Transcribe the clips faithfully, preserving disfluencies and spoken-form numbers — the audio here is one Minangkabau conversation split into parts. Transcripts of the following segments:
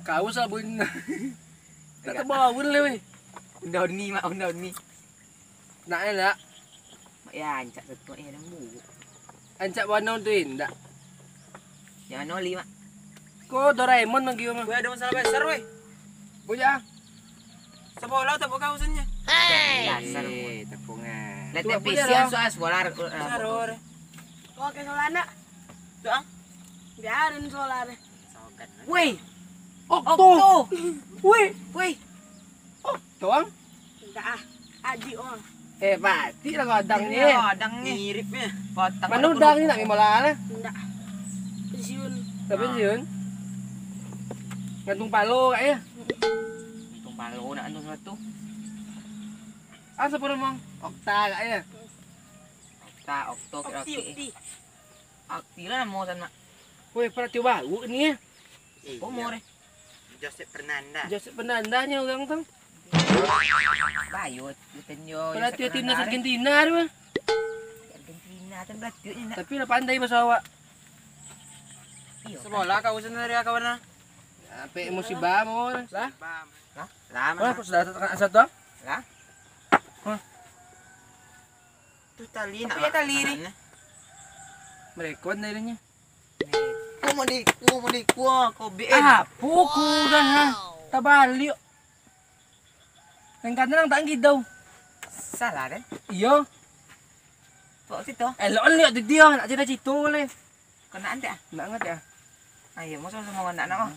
Kau sabun. Tak tabaun lai, weh. Unda Uni, Mak, Unda Uni. Nak, eh, nak? Mak, ya, ancak satu, eh, lambu. Ancak warna tu indak. Yang warna oli, Mak. Ko Doraemon lagi, Mak. Weh, ada masalah besar, weh. Boja. Sekolah tak buka urusannya. Dasar. Eh, tepungan. Lihat Tuak pisian punya soal sekolah. Besar, weh. Kau ke sekolah, nak? Tu, ah? Biarin sekolah deh. Woi. Okto. Okto. Woi. Woi. Okto, ang? Indak ah. Adik, ang. Eh, batik lah kau adang ni, eh. Adang ni. Mirip ni. Kotak. Mana udang ni nak main bola lah? Indak. Pensiun. Dah pensiun? Gantung palo kat ya? Gantung palo nak gantung sepatu. Ah, siapa nama? Okta kat ya? Okta, Okto, kira Okti, okti. Okti. Okti lah namo san, Mak. Woi, perhati baru ni, eh. Iya. Umur, eh. Joseph Fernanda. Joseph Fernandanya orang tu. Bayut, bukan yo. Perhati Joseph timnas Fernanda, eh. Argentina tu, eh. Argentina tu berarti ni nak. Tapi lah pandai bahasa awak. Iya. Sekolah kau sendiri kawan lah. Apa musibah mau lah? Lah? Lah? Lah, Wah, mana? Kau sudah datang satu? Lah? Hah? Tu tali. Apa nak ya tali ni? Mereka ni. Kau mau di, kau mau di kuah, kau B N. Ah, puku dah, ha. Tabaliak. Yang kata nang tak gitu. Salah, kan? Iyo. Kok situ? Elok lihat tu dia, nak cerita-cerita boleh. Kau nak antek, ah? Nak antek, ah? Ayo, mau sama-sama nak, nak, oh.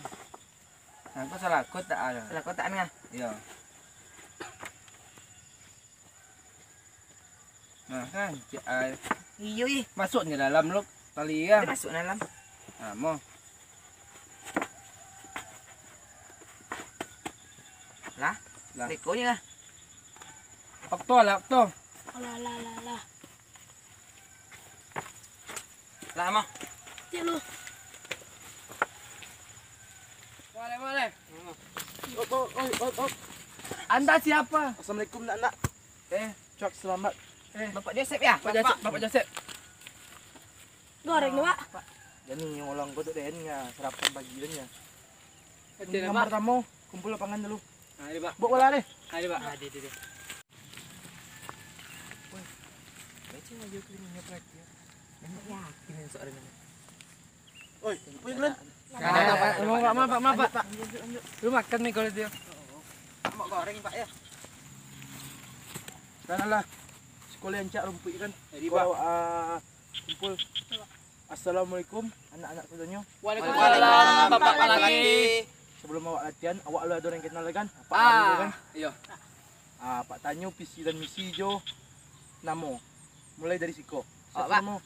Nah, kau salah kotak, ah. Salah kotak ni, ah? Iyo. Nah, kan, cik ai. Iyo, ih. Masuk ke dalam, Luk. Tali, ya. Dia masuk dalam. Nah, mo. Lah? Lah. Lekonya lah. Okto lah, Okto. Alah, alah, alah, alah. Lah, mo. Cik lu. Boleh, boleh. Op, op, op, op, op. Anda siapa? Assalamualaikum, nak, nak. Eh, Cok, selamat. Eh. Bapak Joseph, ya? Bapak Joseph, Bapak Joseph. Goreng ni, Pak. Jadi, ulang kau tu, Den, ya, sarapan pagi, Den, ya. Oke, Pak. Yang pertama, kumpul lapangan dulu. Nah, ini, Pak. Bawa bola, deh. Nah, ini, Pak. Nah, di, di, di. Woi, macam aja kau ni, ya, perhatian. Memang yakin soal ini. Oi, oi, Glenn. Nah, nah, nah, Pak, maaf, Pak, maaf, Pak. Lanjut, Pak, lanjut, lanjut. Lu makan nih kalau dia. Mak goreng, Pak, ya. Dah lah. Sekolah yang cak rumput kan. Jadi, Pak. Sekolah, ah, kumpul. Assalamualaikum, anak-anak sadonyo. Waalaikumsalam, Bapak Malaki. Sebelum awak latihan, awak lu ado yang kenal kan? Pak Arul kan? Iyo. Ah, Pak tanyo visi dan misi jo namo. Mulai dari siko. Siapa namo?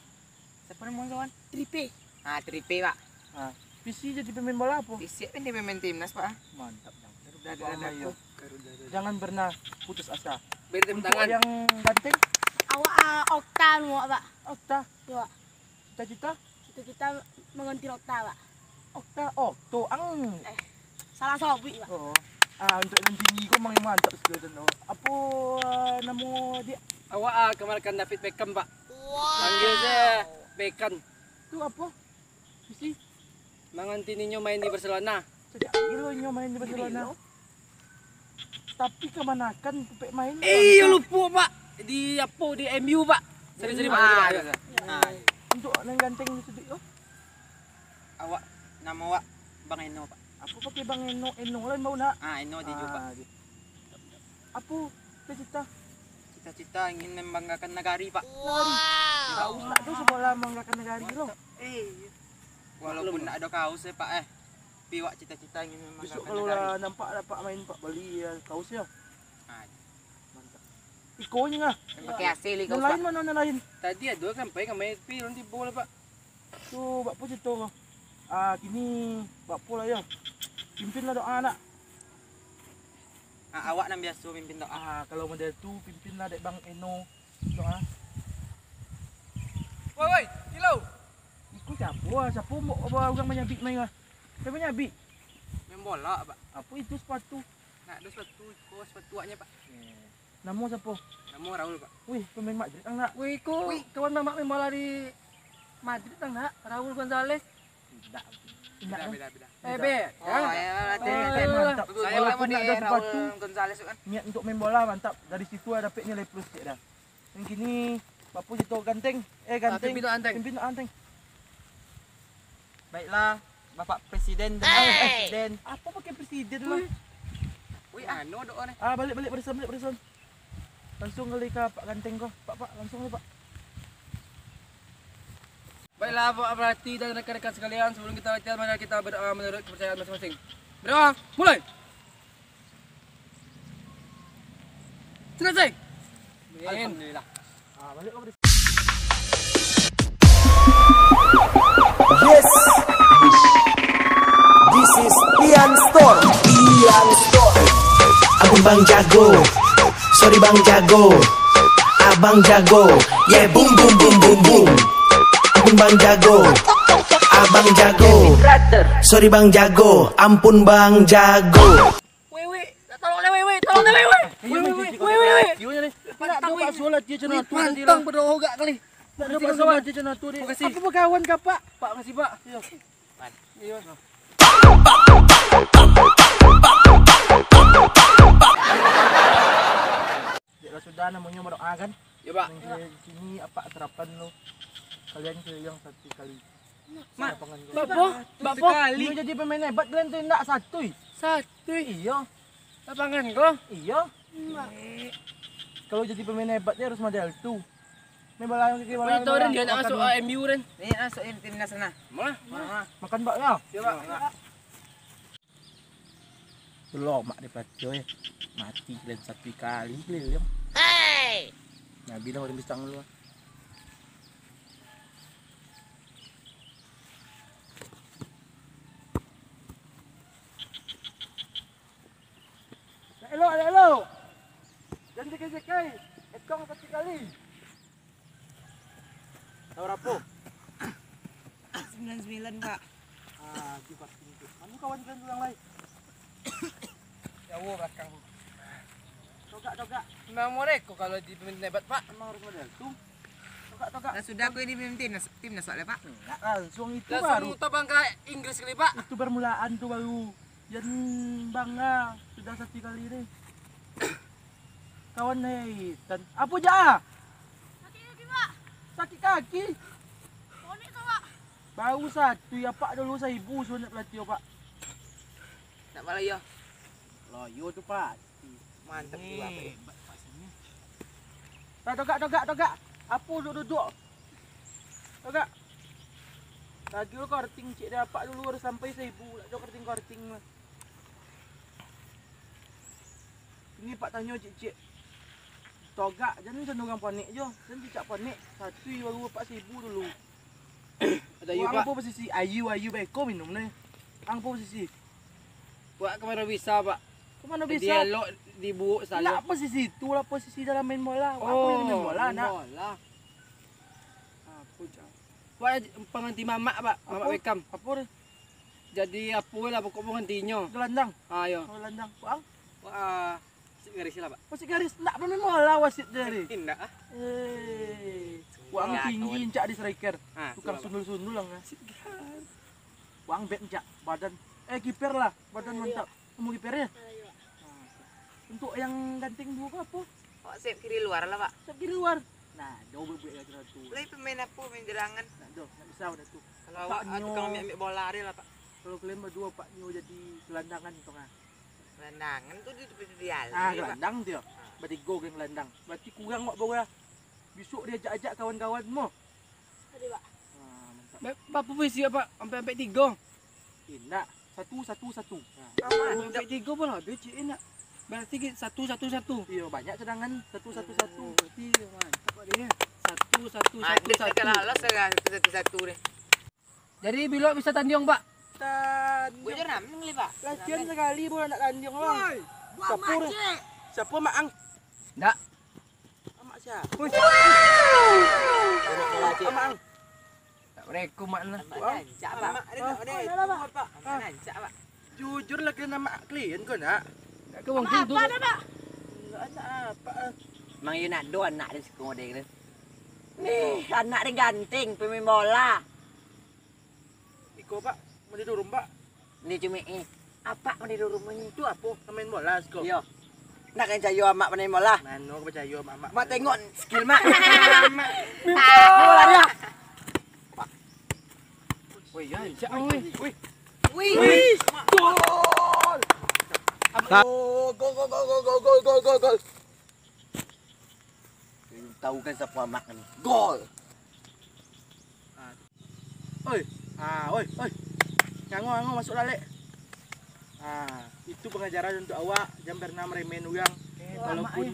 Siapa namo kawan? Tripe. Ah, Tripe, Pak. Ah, visi jadi pemain bola apa? Visi kan dia pemain timnas, Pak. Mantap, Jang. Garuda, Garuda, Garuda. Jangan pernah putus asa. Beri tepuk tangan. Yang ganteng? Awak, ah, Okta, Pak. Okta? Iyo, Pak. Cita-cita? Cita-cita mengganti Okta, Pak. Okta, Okto, ang. Eh, salah sabuik, Pak. Oh. Ah, untuk yang tinggi ko memang mantap sekali tu. Apa, ah, namo dia? Awak, ah, kamanakan David Beckham, Pak. Wow. Panggil saja Beckham. Tu apa? Visi? Manganti ninyo main di Barcelona. Sajak bilo inyo main di Barcelona? Bilo. Tapi kamanakan kupek main. Eh, iyo, lupo, Pak. Di apo, di M U, Pak. Sorry, sorry, Pak. Ah, sorry, Pak. Iyo, iyo. Ah, iyo. Untuk nan ganteng tu, Dik, oh. Awak, namo awak Bang Eno, Pak. Apo pakai Bang Eno? Eno lah bau nak. Ah, Eno di Pak. Ah, di. Apo cita-cita? Cita-cita ingin membanggakan nagari, Pak. Nagari. Wow. Gak usah tu sekolah membanggakan nagari lo. Eh, walaupun ndak ado kaos, eh, Pak, eh. Tapi awak cita-cita ingin membanggakan nagari. Besok kalau lah nampak dapat main Pak, bali ya kaos ya. Ah. Mantap. Iko nyo lah. Yang pakai A C li kaos, Pak. Nan lain mano nan lain? Tadi ado sampai ka main, tapi alun tibo lah, Pak. Tu, bak apo carito ko? Ah, kini bak apo lah yo? Pimpinlah doa, nak. Ah, awak nan biaso mimpin doa. Ah, kalau model tu, pimpinlah dek Bang Eno doa. Woi, woi, Kilo. Iko siapo? Siapo urang manyabik main lah? Siapo manyabik? Main bola, Pak. Apo itu sepatu? Nak ado sepatu, iko sepatu awaknyo, Pak. Eh. Namo siapo? Namo Raul, Pak. Wih, pemain Madrid, ang, nak. Wih, iko kawan mamak main bola di Madrid, ang, nak. Raul Gonzalez. Indak. Beda, beda, beda. Eh, beda. Oh, ya, Nak ada sepatu. Gonzales tu kan. Niat untuk main bola mantap. Dari situ lah dapek nilai plus cek dah. Yang kini, Bapak Jito ganteng. Eh, ganteng. Pimpin tu ganteng. Pimpin tu ganteng. Baiklah, Bapak Presiden dan Presiden. Apa pakai presiden lah? Wih, anu doa ni. Ah, balik, balik, barisan, balik, barisan. Langsung kali ka Pak Ganteng ko. Pak, Pak, langsung kali, Pak. Baiklah, Pak Pelatih dan rekan-rekan sekalian, sebelum kita latihan, mari kita berdoa menurut kepercayaan masing-masing. Berdoa, mulai! Selesai! Amin. Alhamdulillah. Ah, balik kau. Yes. This is Ian Store. Ian Store. Abang Bang Jago. Sorry Bang Jago. Abang Jago. Yeah, boom, boom, boom, boom, boom. Abang Bang Jago. Abang Jago. Sorry Bang Jago. Ampun Bang Jago. Weh, weh, tolong deh, weh, weh, tolong deh, weh, weh. Weh, weh, weh, weh, weh. Iyo, iyo, iyo. Pantang, weh. Pantang berdoa gak kali. Nak ada bakso aja channel tu, Dik. Makasih. Apa bakawan ka, Pak? Pak, makasih, Pak. Iyo. Iyo. Dek lah sudah namonyo berdoa kan? Iyo, Pak. Nan kini apak sarapan lo. Kalian keliling satu kali. Mak, lapangan tu. Bapo? Bapo? Sakali. Nyo jadi pemain hebat kalian tu indak satui. Satui? Iyo. Lapangan ko? Iyo. Mak. Kalau jadi pemain hebat ni harus model tu. Main bola yang kaki bola. Tahu dia nak masuk M U kan? Ni masuk yang timnas sana. Mah. Mah. Makan bak lah. Siap, Pak. Lomak dek pelatih, eh. Mati kalian satu kali keliling. Hei! Nabi lah orang pisang lu. Elok, elok. Jangan jekai-jekai. Ekong satu kali. Tahu barapo? Sambilan sambilan, Pak. Ah, di parking tu. Mano kawan kalian tu yang lain? Jauh belakang tu. Togak, togak. Memang mereka kalau di pemain hebat, Pak. Memang harus model tu. Togak, togak. Lah sudah aku ini tim nas-, tim nas, Pak, lah, Pak. Enggak, langsung itu baru. Langsung tabang ka Inggris kali, Pak. Itu permulaan tu baru. Jan bangga sudah satu kali ni. Kawan, hei, tan-, apo ja? Sakik kaki, Pak. Sakik kaki? Konek tu, Pak. Baru satu, ya, Pak, dulu saribu suruh nak pelatih, Pak. Nak malayo? Loyo tu, Pak. Mantap tu, Pak. Hebat, Pak, sini. Togak, togak, togak. Apo duduk-duduk? Togak. Lagi lo korting cik dek apak dulu harus sampai saribu. Nak jo korting-korting lah. Ini Pak tanyo cik-cik. Togak, jan macam urang panek jo. Jan cicak panek. Satu baru apak saribu dulu. Ada ayu, Pak. Apo posisi? Ayu, ayu beko minum ni. Apo posisi? Buat ka mano bisa, Pak? Ka mano bisa? Dialog dibuuk salah. Nak posisi tu lah, posisi dalam main bola. Apo yang main bola, nak? Bola. Apo, Cak? Wak, pangganti Mamak, Pak. Mamak Beckham. Apo tu? Jadi apo lah pokok panggantinyo. Gelandang? Ah, yo. Oh, gelandang. Wak, ah. Wah, wasit garis lah, Pak. Wasit garis, ndak pemain bola wasit dari. Indak, ah. Eh, wak tinggi, Cak, di striker. Ah, tukang sundul-sundul lah, ah. Wak back, Cak, badan. Eh, kiper lah, badan mantap. Kamu kipernya? Untuk yang ganteng duo ko apo? Awak sayap kiri luar lah, Pak. Sayap kiri luar. Nah, jauh buek-buek lah kira tu. Lai pemain apo, main jerangan? Nah, doh, ndak bisa udah tu. Kalau awak, ah, tukang ambiak-ambiak bola dia lah, Pak. Kalau kalian baduo, Pak, nyo jadi gelandangan tu, ah. Gelandangan tu di, di, di, ah, gelandang tu yo. Batigo geng gelandang. Berarti kurang awak baru lah. Besok diajak-ajak kawan-kawan mo. Tadi, Pak. Ah, mantap. Ba-, bapo posisi, Pak? Ampek-ampek tigo? Indak. Satu, satu, satu. Nah. Ampek tigo pun habis, cik, indak. Berarti ki-, satu, satu, satu. Iyo, banyak cadangan. Satu, satu, satu. Oh, berarti mantap, Pak, dia. Satu, satu, satu, satu. Kalau lolos lah satu, satu, satu deh. Jadi, bilo bisa tandiong, Pak? Tan-, Buat jam enam ni, Pak. Latihan sakali baru nak tandiong lah. Woi, buang. Siapo, Mak, Cik? Siapo, Mak Ang? Ndak. Amak sia? Wih. Amak Ang. Tak bereko, Mak, nah. Amak rancak, Pak. Amak dia nak, Pak. Amak rancak, Pak. Jujur lah, kalian amak kalian ko, nak? Ndak ke mungkin tu. Amak apa dah, Pak? Enggak, anak apa, ah? Mang, iyo nak do anak dia suko model tu. Nih, anak dia ganteng, pemain bola. Iko, Pak, mau didorong, Pak. Ni cumi, eh. Apak mandi di rumah ni. Tu apo? Main bola siko? Iyo. Nak kan cayo amak main bola? Mano ka cayo amak? Mak tengok skill mak. Mak. Bola dia. Woi, ya, jak, woi. Woi. Wih. Gol. Aduh, gol, gol, gol. Tahu kan siapa amak ni? Gol. Ah. Oi. Ah, oi, oi. Ngangau, ngangau, masuk lalek. Ah, itu pengajaran untuk awak, jangan pernah meremehin urang. Walaupun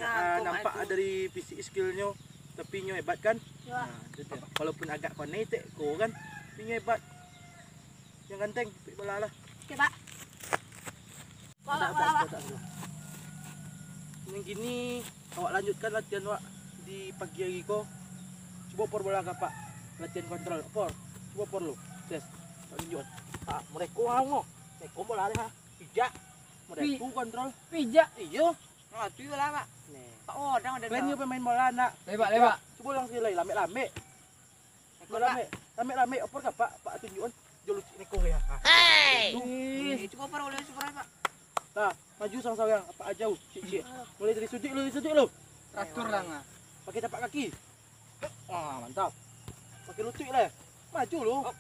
ah, nampak dari fisik skillnyo, tapi nyo hebat kan? Nah, itu dia. Walaupun agak konek tek ko kan, tapi nyo hebat. Yang ganteng, pik bola lah. Oke, Pak. Kok, Ada, kok, ada, kok? ada, ada. Yang gini, awak lanjutkan latihan awak di pagi hari ko. Cubo por bola ka Pak. Latihan kontrol. Por. Cubo por lu. Tes. Tak tunjuk. Ah, mereka orang mo. Mereka bola dia, ha. Pijak. Mereka Pi- kontrol. Pijak. Iyo. Nah, tu lah, Pak. Nih. Pak Odang ada Kalian dah. Ni pemain bola, nak? Lebak, lebak. Cubo ulang sekali lagi. Lambek-lambek. Ekor, Pak. Lambek, lambek, lambek, oper ka Pak, Pak tunjuakan. Jo lutik neko ya. Ha. Hei! Tu. Eh, cukup oper, boleh cukup oper, Pak. Nah, maju sorang-sorang, Pak ajau, cik-cik. Mulai dari sudik lu, dari sudik lu. Teratur lah, nah. Pakai tapak kaki. Wah, mantap. Pakai lutik lah. Maju lu. Hop.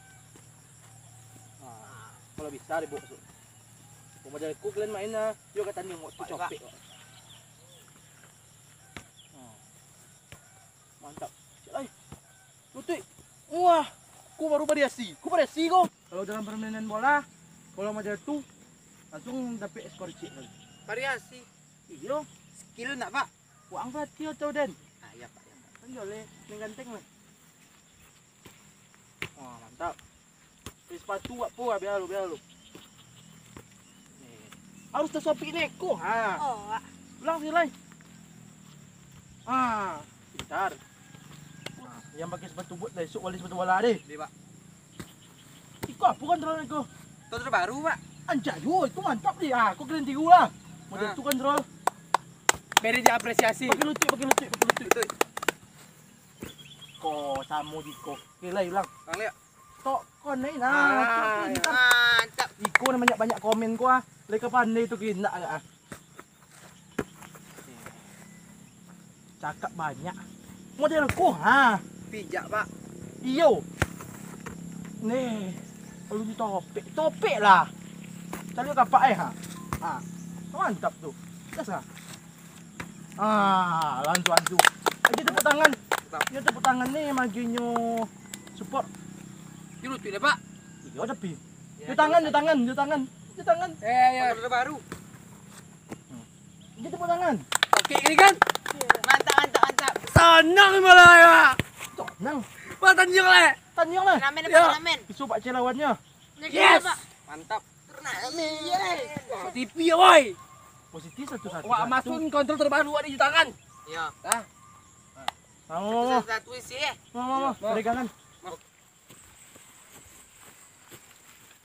Nah, kalau bisa dibawa masuk. Pemuda aku kalian main lah. Yo ka tanding waktu Pak, Pak. Copek. Nah. Mantap. Cik lai. Lutik. Wah, ku baru variasi. Ku variasi ko. Kalau dalam permainan bola, kalau macam tu, langsung dapek skor cik kali. Variasi. Iyo. Skill nak, Pak? Wak ang pelatih atau den? Ah, iya, Pak, iya, Pak. Kan joleh, neng ganteng lah. Wah, mantap. Beli sepatu wak po, biar lu, biar lu. Nih. Harus tasopik neko. Ha. Oh, Wak. Ulang sekali lai. Ah, pintar. Nah, yang pakai sepatu boot dah, esok bali sepatu bola deh. Beli, Pak. Iko apo kontrol iko? Kontrol baru, Pak. Anjak juo, itu mantap deh. Ah, kau keren tigo lah. Model Ah. tu kontrol. Beri dia apresiasi. Pakai lutik, pakai lutik, pakai lutik. Betul. Ko samo di ko. Oke, lai ulang. Ulang, liak. Tok, ko naik nah. Ah, Tok, pintar. Mantap. Iko nan banyak-banyak komen ko ah. Lai ka pandai tu kena agak ah. Cakap banyak. Model ko ha. Pijak, Pak. Iyo. Nih. Kalau ditopek, topek lah. Cari kapak eh ha. Ha. Mantap tu. Gas ha. Ah, lantu-lantu. Aja tepuk tangan. Mantap. Yo tepuk tangan ni maginyo support. Yo lutik deh, Pak. Iyo tapi. Yo tangan, yo tangan, yo tangan. Yo tangan. Eh, ya. Order baru. Dia tepuk tangan. Oke, ini kan? Mantap, mantap, mantap. Sanang malah ya. Sanang. Wah, tanjung lah. Tanjung lah. Turnamen apa Ya. turnamen? Isu Pak C lawannya. Yes. Pak. Mantap. Turnamen. Yes. T V ya, woi. Positif satu satu. Wah, Masun kontrol terbaru ada di tangan. Iya. Nah. Mau, mau, mau. Satu-satu isi, eh. Mau, mau, mau. Mau. Pegangan. Mau.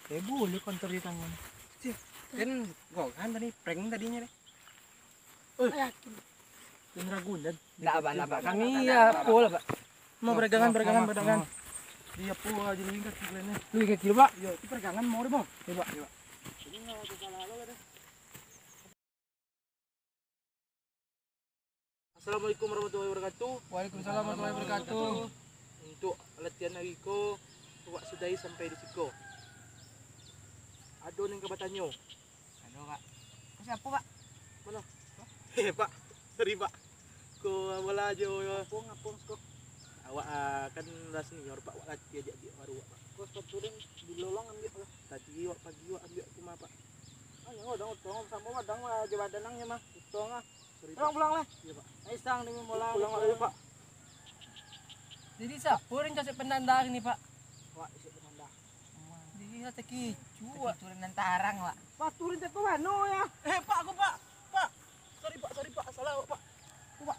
Eh, boleh kontrol di tangan. Cih, kan gua kan tadi prank tadinya deh. Eh, Yakin. Yang Ragunan. Ndak apa, ndak apa. Kami ya, full, Pak. Mau peregangan, peregangan, peregangan. Dia full aja nih kaki kalian. Lu kaki lu, Pak. Iya, itu peregangan mau deh, Bang. Iya, Pak. Iya, Pak. Assalamualaikum warahmatullahi wabarakatuh. Waalaikumsalam warahmatullahi wabarakatuh. Untuk latihan hari ko, awak sudahi sampai di siko. Ado nan ka batanyo. Ado, Pak. Ko siapo, Pak? Mano? Eh, Pak. Sorry, Pak. Ko bola ajo. Ngapung, ngapung, ko. Awak, ah, kan lah senior, Pak. Awak latiah jak diak baru, Pak. Ko sepatu den bilo lang ambiak, Pak? Tadi, Pak, pagi, Pak, ambiak ka rumah, Pak. Ah, nyo, dang utong, samo, Pak, dang, ah, jo badan ang nyo mah. Utong, ah. Sorry, Pulang, Pak. Pulang lah. Iya, Pak. Ayo, sang, demi bola. Pulang lah, Pak. Jadi, siapo nan cacak penanda ni, Pak? Wak, isi penanda. Jadi, lah takicu, Wak. Takicu nan tarang, Wak. Pak, turun cako mano, ya? Eh, Pak, aku, Pak. Pak. Sorry, Pak. Sorry, Pak. Salah, Pak. Aku, Pak.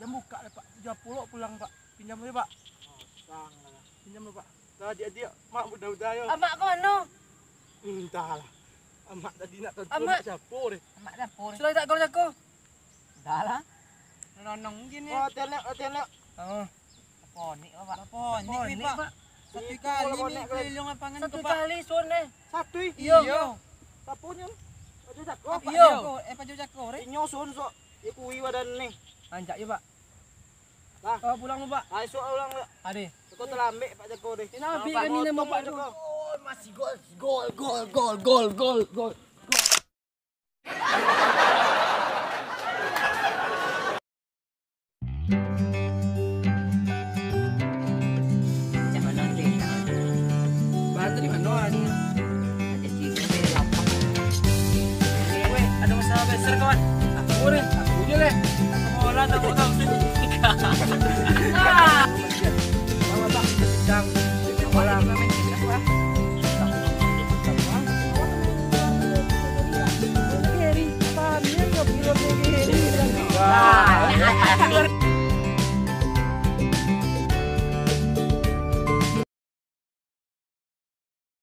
Jam buka lah, Pak. Jam pulo pulang, Pak. Pinjam dulu, Pak. Oh, sang lah. Pinjam dulu, Pak. Nah, adik-adik, mak muda-muda yo. Amak ko mano? Entahlah. Amak tadi nak tonton Amak. Siapo deh. Amak dapur. Sudah tak kau jago? Dah lah. Nonong gini. Oh, tenek, oh, tenek. Oh. Ponik, Pak. Ponik, Ponik, Pak. Pak. Satu kali mi keliling lapangan. Satu kali sun deh. Satu i? Iyo. Sapo nyo? Pajo Cako. Iyo. Eh, Pajo Cako, reh. Inyo sun sok. Iyo kui badan ni. Rancak yo, Pak. Lah. Bawa pulang lu, Pak. Ayo, suak ulang, Pak. Ade. Kau terlambat, Pak Cako, deh. Kenapa kami nama Pak Cako? Gol, masih gol, gol, gol, gol, gol, gol. Bahan tu di mana, Adi? Weh, ada masalah besar, kawan. Aku ni, aku je leh. Bola tak mau tahu sini.